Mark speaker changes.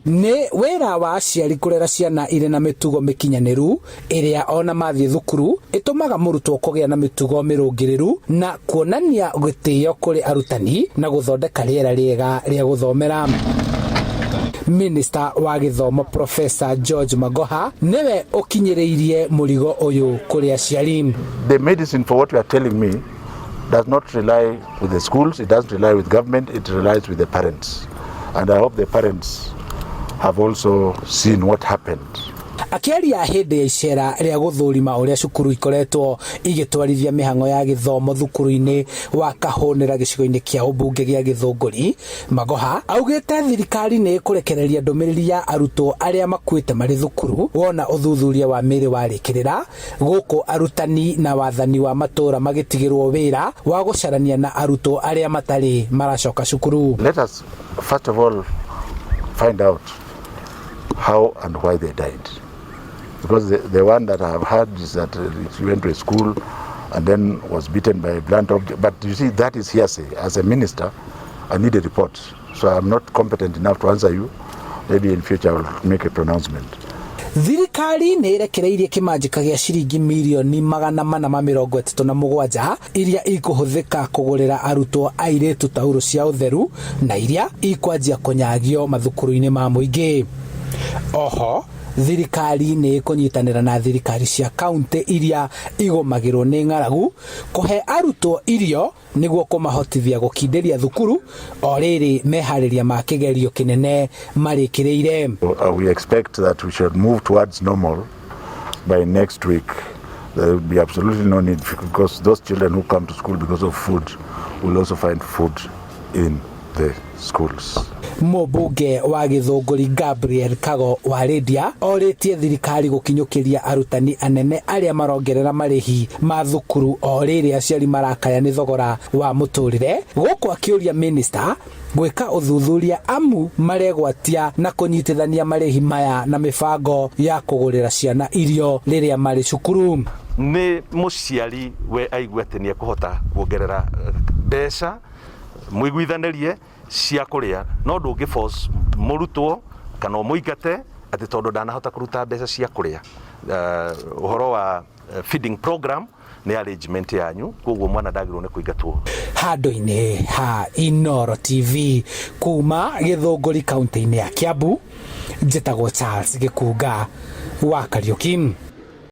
Speaker 1: Nĩ wĩra wa aciari kũrera ciana irĩ na mĩtugo mĩkinyanĩru ĩrĩa ona mathiĩ thukuru ĩtũmaga mũrutwo kũgĩa na mĩtugo mĩrũngĩrĩru na kuonania gĩtĩo kũrĩ arutani na gũthondeka rĩera rĩega rĩa gũthomera. Minista wa gĩthomo Professor George Magoha nĩwe ũkinyĩrĩirie mũrigo ũyũ kũrĩ aciari.
Speaker 2: The medicine for what you are telling me does not rely with the schools, it doesn't rely with government, it relies with the parents. And I hope the parents have also seen what happened.
Speaker 1: Akĩaria hĩndĩ ya icera rĩa gũthũrima ũrĩa cukuru ikoretwo igĩtwarithia mĩhang'o ya gĩthomo thukuru-inĩ wa Kahũnĩra gĩcigo-inĩ kĩa ũmbunge gĩa Gĩthũngũri, Magoha augĩte thirikari nĩ ĩkũrekereria ndũmĩrĩri ya arutwo arĩa makuĩte marĩ thukuru wona ũthuthuria wa mĩĩrĩ warĩkĩrĩra, gũkũ arutani na wathani wa matũũra magĩtigĩrwo wĩra wa gũcarania na arutwo arĩa matarĩ maracoka cukuru.
Speaker 2: Let us first of all find out how and why they died. Because the one that I have heard is that he went to a school and then was beaten by a blunt object. But you see, that is hearsay. As a minister, I need a report. So I'm not competent enough to answer you. Maybe in future I will make a pronouncement.
Speaker 1: Thirikari nĩ ĩrekereirie kĩmanjĩka gĩa ciringi mirioni 437 iria ikũhũthĩka kũgũrĩra arutwo airĩtu taurũ cia ũtheru na iria ikwanjia kũnyagio mathukuru-inĩ ma mũingĩ. Oho thirikari nĩ ĩkũnyitanĩra na thirikari cia kaunti iria igũmagĩrwo nĩ ng'aragu kũhe arutwo irio nĩguo kũmahotithia gũkindĩria thukuru o rĩrĩ meharĩria ma kĩgerio kĩnene marĩkĩrĩire.
Speaker 2: We expect that we should move towards normal by next week. There will be absolutely no need, because those children who come to school because of food will also find food in the schools.
Speaker 1: Mũmbunge wa Gĩthũngũri Gabriel Kago wa Rĩndia orĩtie thirikari gũkinyũkĩria arutani anene arĩa marongerera marĩhi ma thukuru o rĩrĩ aciari marakaya nĩ thogora wa mũtũrĩre, gũkũ akĩũria minista gwĩka ũthuthuria amu maregwatia na kũnyitithania marĩhi maya na mĩbango ya kũgũrĩra ciana irio rĩrĩa marĩ cukuru.
Speaker 3: Nĩ mũciari we aigue atĩ nĩ ekũhota kuongerera mbeca mũiguithanĩrie cia kũrĩa, no ndũngĩ force mũrutwo kana ũmũingate atĩ tondũ ndanahota kũruta mbeca cia kũrĩa. Ũhoro wa feeding program nĩ arrangement yanyu, koguo mwana ndagĩrĩirwo nĩ kũingatwo.
Speaker 1: Handũ-inĩ ha Inoro TV kuma Gĩthũngũri kaunti-inĩ ya Kiambu, njĩtagwo Charles Gĩkunga wa Kariũki.